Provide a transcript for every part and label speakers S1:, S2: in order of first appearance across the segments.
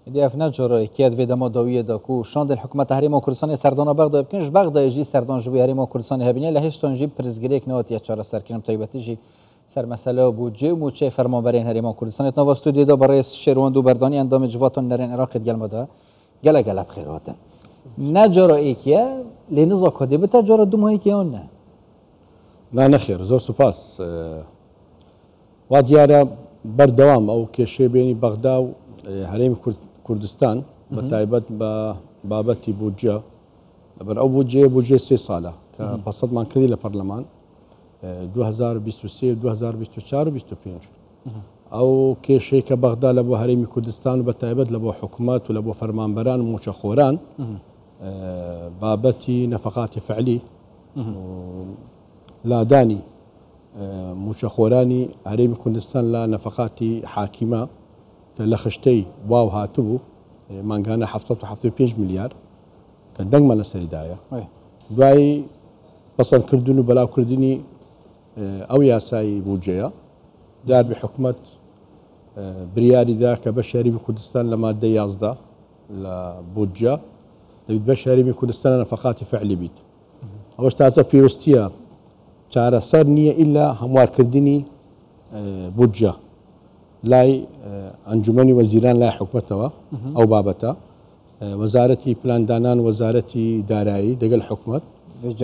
S1: ئیدی ئەف نە جۆرە یەکیە دڤێ دەما داویە دا کو شاندên حکومەتە هەرێما کوردستانê سەردana Bexdayê bikin ji Bexdayê jî serdan ji bo Herêma Kurdistanê hebîne li hêştan jî pirsgirêk nehatiye çareserkirin bi taybetî jî ser meseleya bûdcê û mûçeyê fermanberên Herêma Kurdistanê di nava stûdyoyê de birêz Şêrwend û Berdanî endamê Civata Nûnerên Iraqê digel me de gelek gelek bi xêr hatin. Ne cara êkiye lê niza ka dê bite cara du mehekê yan ne?
S2: Na nexêr zor supas. وا دیارە بەردەوام ئەو کێشەی بینی بەغدا و هەرێمی کوردستان بە تایبەت بە بابەتی بودجە لەبەر ئەو بودجەیە بودجەی سێ ساڵە کە پەسەدمان کردی لە پەرلەمان 2023 2024 و 25 ئەو کێشەی کە بەغدا لە بۆ هەرێمی کوردستان و بە تایبەت لە بۆ حکوومەت و لە بۆ فەرمانبەران و موچەخۆران بابەتی نەفەقاتی فعلی لادانی مووچەخۆرانی هەرێمی کوردستان لە نەفەقاتی حاکیمە کە لە خشتەی واو هاتبوو مانگانە 775 ملیار کە دەنگمان لەسەری دایە دوای پەسەندکردن و بەلاوکردنی ئەو یاسایی بودجەیە داربی حکومەت بریاری دا کە بەش هەرێمی کوردستان لە مادە 11 لە بودجە دەبیت بەش هەرێمی کوردستان لە نەفەقاتی فعلی بیت. ئەوەش تازە پێویستیە چارەسەر نییە ئیلا هەموارکردنی بودجە لای ئەنجومەنی وەزیران لای حکومەتەوە ئەو بابەتە وەزارەتی پلاندانان وەزارەتی دارایی دەگەل حکومەت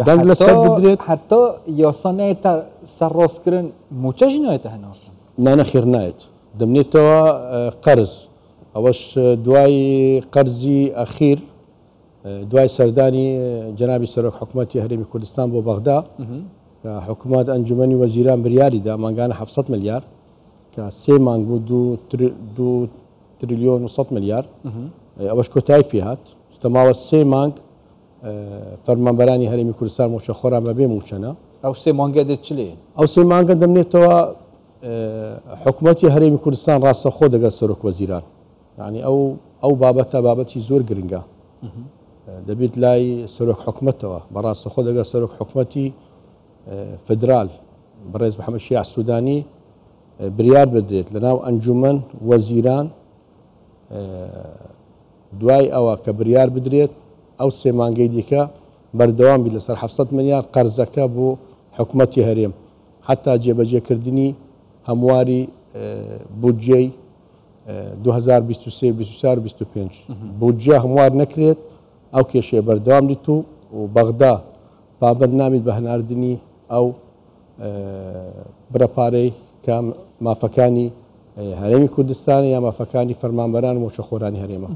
S2: دەنگ لەسەر بدرێت.
S1: حتا یاسا نایەتە سەر ڕاستکردن موچە ژی نایەتە هەناردن.
S2: نا نەخێر نایەت دەمنێتەوە قەرز ئەوەش دوای قەرزی ئەخیر دوای سەردانی جەنابی سەرۆک حکومەتی هەرێمی کوردستان بۆ بەغدا کە حکومەت ئەنجومەنی وەزیران بریاری دا مانگانە 700 ملیار کە سێ مانگ بوو دو تریلیۆن و 100 ملیار ئەوەش کۆتایی پێهات ماوە سێ مانگ فەرمانبەرانی هەرێمی کوردستان موچەخۆران بەبێ موچەنە.
S1: ئەو سێ مانگە دێت چ لێ؟
S2: ئەو سێ مانگە دەمنێتەوە حکومەتی هەرێمی کوردستان ڕاستەخۆ دەگەڵ سەرۆک وەزیران. یعنی ئەو بابەتە بابەتی زۆر گرنگە. دەبێت لای سەرۆک حکومەتەوە بەڕاستەخۆ دەگەڵ سەرۆک حکومەتی فدرال بەڕێز محەممەد شیاع سوودانی بریار بدرێت لەناو ئەنجومەن وەزیران دوای ئەوە کە بریار بدرێت ئەو سێ مانگەی دیکە بەردەوام بیت لەسەر 700 ملیار قەرزەکە بۆ حکومەتی هەرێم حتا جێبەجێکردنی هەمواری بودجەی 2023 24 25 بودجە هەموار نەکرێت ئەو کێشەیە بەردەوام بیت و بەغدا پابەند نابێت بە هەناردنی ئەو بڕە پارەی کە مافەکانی هەرێمی کوردستان یا مافەکانی فەرمانبەران و موچەخۆرانی هەرێمە.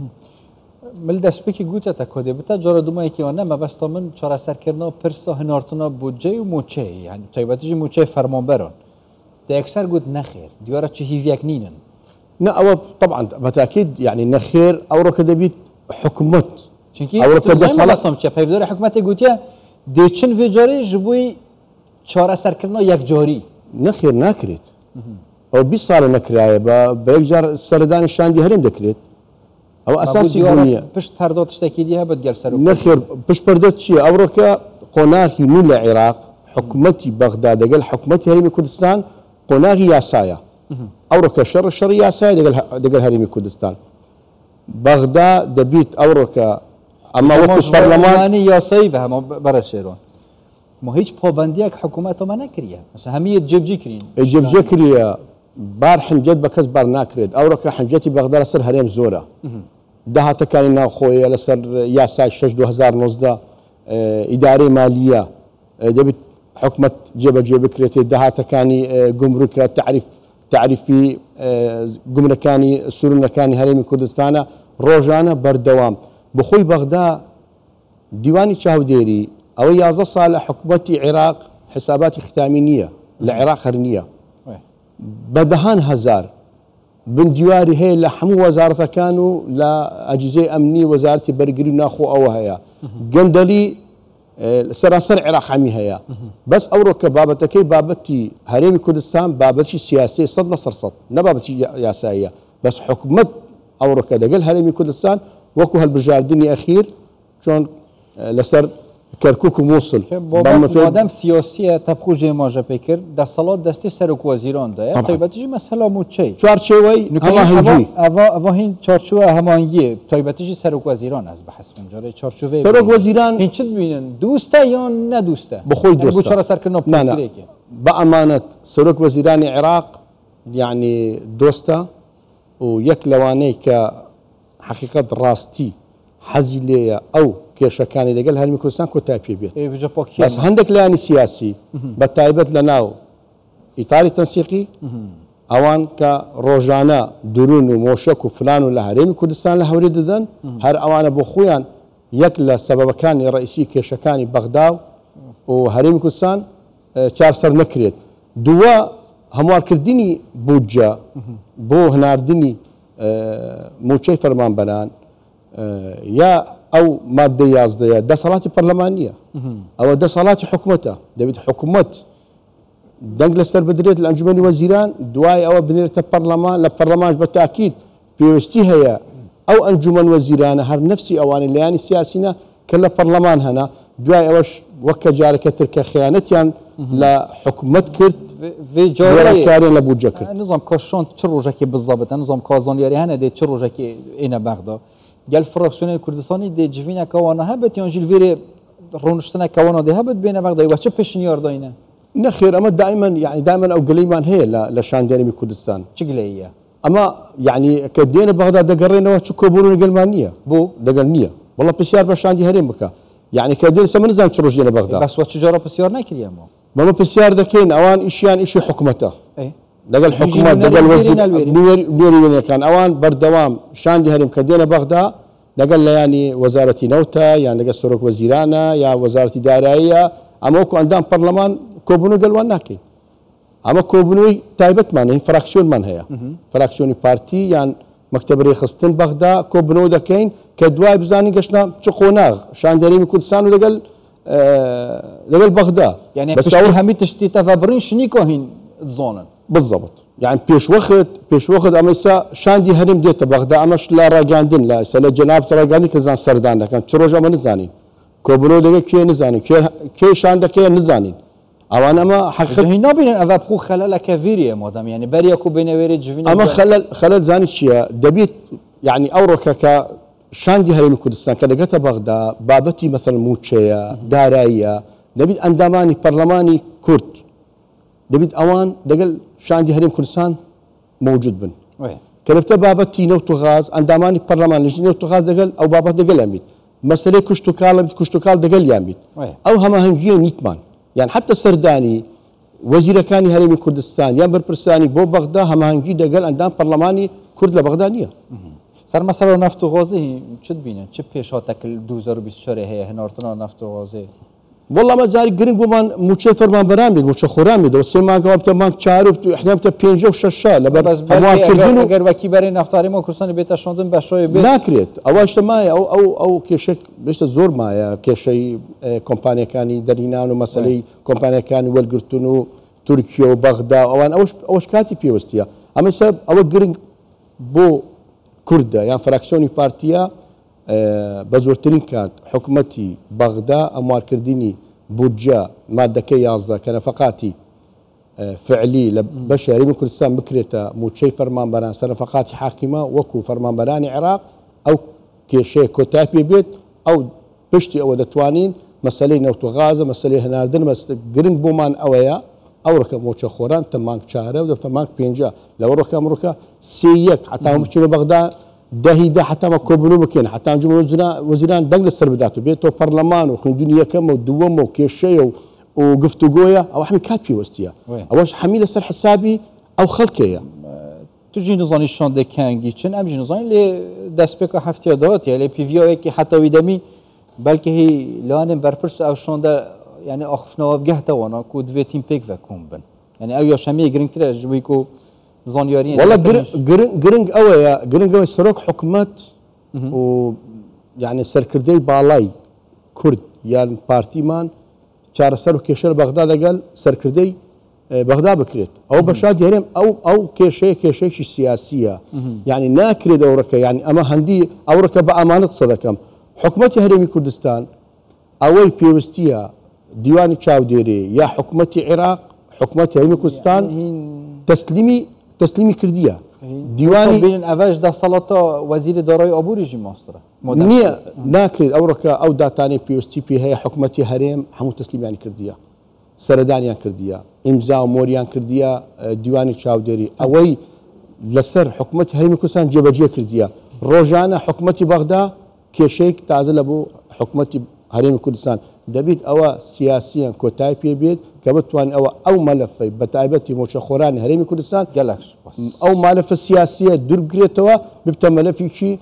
S1: من دەستپێکی گوتەتە کۆدێ بتە جۆرە دومایەکیەوە نە مەبەستە من چارەسەرکردنەوە پرسە هەناردنەوە بودجەی و موچەی یعنی تایبەتیژی موچەی فەرمانبەران دەیەکسەر گوت نەخێر دیارە چ هیویەک نینن.
S2: نا ئەوە طبعا بەتاکید یعنی نەخێر ئەوڕۆکە دەبیت حکومەت
S1: چونکی مەبەستم چیە پەیڤداری حکومەتێک گوتیە دێچن vê carê ji بۆی چارەسەرکردنەوە یەکجاری.
S2: نەخێر ناکرێت. ئەو 20 ساڵە نەکرایە بە یەکجار سەردانی شاندی هەرێم دەکرێت. ئەو ئەساسی نییە.
S1: پشت پەردە تشتێکی دی هەبێت گەل سەرۆک.
S2: نەخێر پشت پەردە چییە؟ ئەوڕۆکە قۆناغی نوو لە عێراق حکومەتی بەغدا دەگەل حکومەتی هەرێمی کوردستان قۆناغی یاسایە. ئەوڕۆکە شەڕ شەڕی یاسایە دەگەل هەرێمی کوردستان. بەغدا دەبیت ئەوڕۆکە ئەمە وەکو پەرلەمانی
S1: یاسایی بە هەموو بەڕێز شێروان ما هیچ پابەندیەک حکوومەتەمە نەکریە مثلا هەمیە جێبجێ کرین.
S2: جێبجێ کریە بار حنجەت بە کەس بار ناکرێت. ئەوڕۆکە حنجەتی بەغدا لەسەر هەرێم زۆرە. داهاتەکانی ناوخۆیە لەسەر یاسای 6 2019 ئیدارەی مالیە دەبێت حکومەت جێبەجێ بکرێت. داهاتەکانی گومرکە تعریفی گومرەکانی سوورنەکانی هەرێمی کوردستانە ڕۆژانە بەردەوام. بەخۆی بەغدا دیوانی چاودێری ئەوە 11 ساڵە حکومەتی عێراق حساباتی ختامی نییە لە عێراق هەر نییە. بە دەهان هەزار بندیواری هەیە لە هەموو وەزارەتەکان و لە ئەجیزەی ئەمنی وەزارەتی بەرگری و ناخۆ ئەوە هەیە. گەندەلی سەراسەر عێراق هەمی هەیە. بەس ئەوڕۆ کە بابەتەکەی بابەتی هەرێمی کوردستان بابەتی سیاسی 100% نە بابەتی یاساییە. بەس حکومەت ئەوڕۆکە دەگەل هەرێمی کوردستان وەکو هەلبژاردنی ئەخیر چۆن لەسەر کەرکوک و موسڵ.
S1: مادەم سیاسیە تەبخو ژێ ماژە پێ کرد دەسەڵات دەستی سەرۆک وەزیران دایە تایبەتیژی مەسەلا موچەی
S2: چوارچێوەی هەماهەنگی.
S1: ئەڤ هین چارچوە هەماهەنگیە تایبەتیژی سەرۆک وەزیران ئەز بەحەسبم جارێ چارچوەی
S2: سەرۆک وەزیران
S1: هین چ ببینن دووستە یان نەدووستە
S2: بەخۆی دووستە
S1: بۆ چارەسەرکردنەوە پرسگرێکێ؟
S2: بە ئەمانەت سەرۆک وەزیرانی عێراق یعنی دۆستە و یەک لەوانەی کە حەقیقەت ڕاستی حەزی لێیە ئەو کێشەکانی لەگەل هەرێمی کوردستان کۆتای پێ بێت. بەس هەندێک لایەنی سیاسی بە تایبەت لە ناو ئیتاری تەنسیقی ئەوان کە ڕۆژانە درون و مۆشەک و فلان و لە هەرێمی کوردستان لە هەورێ دەدەن هەر ئەوانە بۆ خۆیان یەک لە سەبەبەکانی ڕئیسی کێشەکانی بەغدا و هەرێمی کوردستان چارسەر نەکرێت. دووە هەموارکردنی بودجە بۆ هەناردنی مووچەی فەرمانبەران یا ئەو ماددەی یازدەیە دەسەڵاتی پەرلەمان نییە، ئەوە دەسەڵاتی حکومەتە، دەبێت حکومەت دەنگ لەسەر بدرێت لە ئەنجومەنی وەزیران، دوای ئەوە بنێرێتە پەرلەمان، لە پەرلەمانش بە تاکید پێویستی هەیە ئەو ئەنجومەن وەزیرانە هەر نەفسی ئەوانەی لایەنی سیاسینە کە لە پەرلەمان هەنە، دوای ئەوەش وەک کە جارەکە تر کە خیانەتیان لە حکومەت کرد گۆڕانکاریان لە بودجە کرد.
S1: نزام کا شاند چ ڕۆژەکی بالضبط نزام کا زانیاری هەنە دێ چ ڕۆژەکی ئێنە بەغدا گەل فراکسیۆنی کوردستانی دێ جڤینە کەوانە هەبێت یان ژیل ڤێرێ ڕۆنشتنە کەوانە دێ هەبێت بێنە بەغدا وە چ پێشنیار داینە؟
S2: نەخێر ئەمە دائما یعنی دائما ئەو گلەیمان هەیە لە شاندی هەرێمی کوردستان.
S1: چ گلەییە؟
S2: ئەمە یعنی کە دێنە بەغدا دەگەڕێنەوە چ کۆبوونەوە گەلمان نییە
S1: بۆ؟
S2: دەگەل نییە وەڵا پرسیار بە شاندی هەرێم بکە یعنی کە دێن سە من نزانم چ ڕۆژ دێنە بەغدا.
S1: بەس وە چ جارە پرسیار نەکریەمەوە؟
S2: بەڵێ پرسیار دەکەین ئەوان ئیشیان ئیشی حکومەتە لەگەڵ حکومەت لەگەڵ وەزیر نوێنەری وێنەکان ئەوان بەردەوام شاندی هەرێم کە دێنە بەغدا لەگەڵ لایەنی وەزارەتی نەوتە یان لەگەڵ سەرۆک وەزیرانە یا وەزارەتی داراییە ئەمە وەکو ئەندام پەرلەمان کۆبوونەوە گەلوان ناکەین ئەمە کۆبوونەوەی تایبەتمان هەیە فراکسیۆنمان هەیە فراکسیۆنی پارتی یان مەکتەب رێکخستن بەغدا کۆبوونەوە دەکەین کە دوای بزانین گەشتە چ قۆناغ شاندی هەرێمی کوردستان و لەگەڵ لەگەڵ بەغدا.
S1: یعنی پشتی هەمی تشتی تەڤ بڕین شنیکۆ هین زۆنن.
S2: بالضبط یعنی پێشوەخت پێشوەخت ئەمە ئێستا شاندی هەرێم دێتە بەغدا ئەمەش لە ڕاگەاندن لە ئێستا لە جەنابت ڕاگەاندن کە زان سەردان دەکەن چ ڕۆژ ئەمە نزانین کۆبوونەوە دەگەل کێ نزانین کێ کێ شاندەکەیە نزانین ئەوان ئەمە حەقیقەت
S1: هی نابینن ئەڤ بخو خەلەلە کەڤیریە مادەم یعنی بەریەک و بێنەوێرێ جڤینە
S2: ئەمە خەلەل خەلەل زانی چییە دەبێت یعنی ئەو ڕۆکە کە شاندی هەرێمی کوردستان کە دەگەتە بەغدا بابەتی مەسەلەن مووچەیە، داراییە، دەبیت ئەندامانی پەرلەمانی کورد دەبیت ئەوان لەگەل شاندی هەرێم کوردستان مەوجود بن. کە دەبتە بابەتی نەوت و غاز ئەندامانی پەرلەمان لژنەی نەوت و غاز دەگەل ئەو بابەت دەگەلیان بیت. مەسەلەی کشتوکاڵ بیت کشتوکاڵ دەگەلیان بیت. ئەو هەماهەنگییە نیتمان. یان حەتە سەردانی وەزیرەکانی هەرێمی کوردستان یان بەرپرسانی بۆ بەغدا هەماهەنگی دەگەل ئەندام پەرلەمانی کورد لە بەغدا نییە.
S1: سەر مەسەلە نەفت و غازی چت بینن چ پێشهاتەک 2024 هەیە هەناردنا نەفت و غازی؟
S2: وەڵا ئەمە جاری گرنگ بۆمان مووچەی فەرمانبەران بێت مووچەخۆران بێت ئەوە سێ مانگەوە بتە مانگ چوار و ئەحیان بتە پێنج و شەشە لەبەر
S1: بەس بەلکی
S2: هەموارکردن و
S1: ئەگەر وەکی بەرێ نەفتاری ما کوردستانی بێتە شاندن بە شۆی بێت
S2: ناکرێت ئەوە شتە مایە ئەو ئەو ئەو کێشە بێشتە زۆر مایە کێشەی کۆمپانیەکانی دەرهینان و مەسەلەی کۆمپانیەکانی وەرگرتن و تورکیە و بەغدا و ئەوان ئەوەش ئەوەش کاتی پێوەستیە ئەمە سە ئەوە گرنگ بۆ کوردە یان فراکسیۆنی پارتیە بە زۆرترین کات حکومەتی بەغدا ئەموارکردنی بودجە مادەکەی 11 کە نەفەقاتی فعلی لە بەشی هەرێمی کوردستان بکرێتە مووچەی فەرمانبەران سەرنەفەقاتی حاکیمە وەکو فەرمانبەرانی عێراق ئەو کێشەیە کۆتای پێ بێت ئەو پشتی ئەوە دەتوانین مەسەلەی نەوت و غازە مەسەلەی هەناردن گرنگ بۆمان ئەوەیە ئەوڕۆکە مووچەخۆران تە مانگ چارە و دەبتە مانگ پێنجە لەوەڕۆکە ئەمڕۆکە سێ یەک حتا بچینە بەغدا دەهی دە حتا مە کۆبوونەوە بکەین حتا ئەنجومەن وەزیران دەنگ لەسەر بدات و بێتەوە پەرلەمان و خوێندنی یەکەمە و دووەمە و کێشەیە و و گفتوگۆیە ئەوە هەمی کات پێوەستیە ئەوەش هەمی لەسەر حسابی ئەو خەڵکەیە.
S1: توژی نزانی شاندێک کەنگی چن ئەمژی نزانی لێ دەستپێکە هەفتەیە داوەتیە لێ پیڤیاوێکی حتاوی دەمی بەلکە هی لانێن بەرپرس ئەو شاندە یعنی ئاخفنەوە بگەهتەوەنا کو دوێ تیم پێک ڤەکوم بن یعنی ئەو یاشەمیە گرنگترە ژبووی کو زانیاریان
S2: وەڵا گرنگ گرنگ ئەوەیە گرنگ ئەوەیە سەرۆک حکومەت و یعنی سەرکردەی باڵای کورد یان پارتیمان چارەسەر و کێشە لە بەغدا لەگەل سەرکردەی بەغدا بکرێت ئەو بە شادی هەرێم ئەو ئەو کێشەیە کێشەیەکی سیاسیە یعنی ناکرێت ئەوڕەکە یعنی ئەمە هەندی ئەوڕەکە بە ئامانەت قسە دەکەم حکومەتی هەرێمی کوردستان. ئەوەی پێویستیە دیوانی چاودێری یا حکومەتی عێراق، حکومەتی هەرێمی کوردستان تەسلیمی تەسلیمی کردیە.
S1: دیوانی بینن ئەڤەش دەسەڵاتە وەزیری دارایی ئابووری ژی ماسترە
S2: نییە، ناکرێت ئەوڕۆکە ئەو داتانەی پێویستی پێ هەیە حکومەتی هەرێم هەموو تەسلیمیان کردیە، سەردانیان کردیە، ئیمزا و مۆریان کردیە دیوانی چاودێری. ئەوەی لەسەر حکومەتی هەرێمی کوردستان جێبەجێ کردیە. ڕۆژانە حکومەتی بەغدا کێشەیەک تازە لە بۆ حکومەتی هەرێمی کوردستان دەبیت ئەوە سیاسیان کۆتای پێ بێت کە بتوانین ئەوە ئەو مەلەفەی بە تایبەتی مووچەخۆرانی هەرێمی کوردستان
S1: گەلەک سوپاس
S2: ئەو مەلەفە سیاسیە دوور بگرێتەوە ببتە مەلەفێکی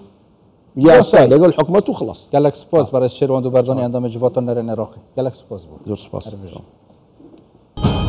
S2: یاسا لەگەڵ حکومەت و خلاص.
S1: گەلەک سوپاس بەڕێز شێروان دووبەردانی ئەندامی جڤاتا نەرێن عێراقی، گەلەک سوپاس بوو.
S2: زۆر سوپاس.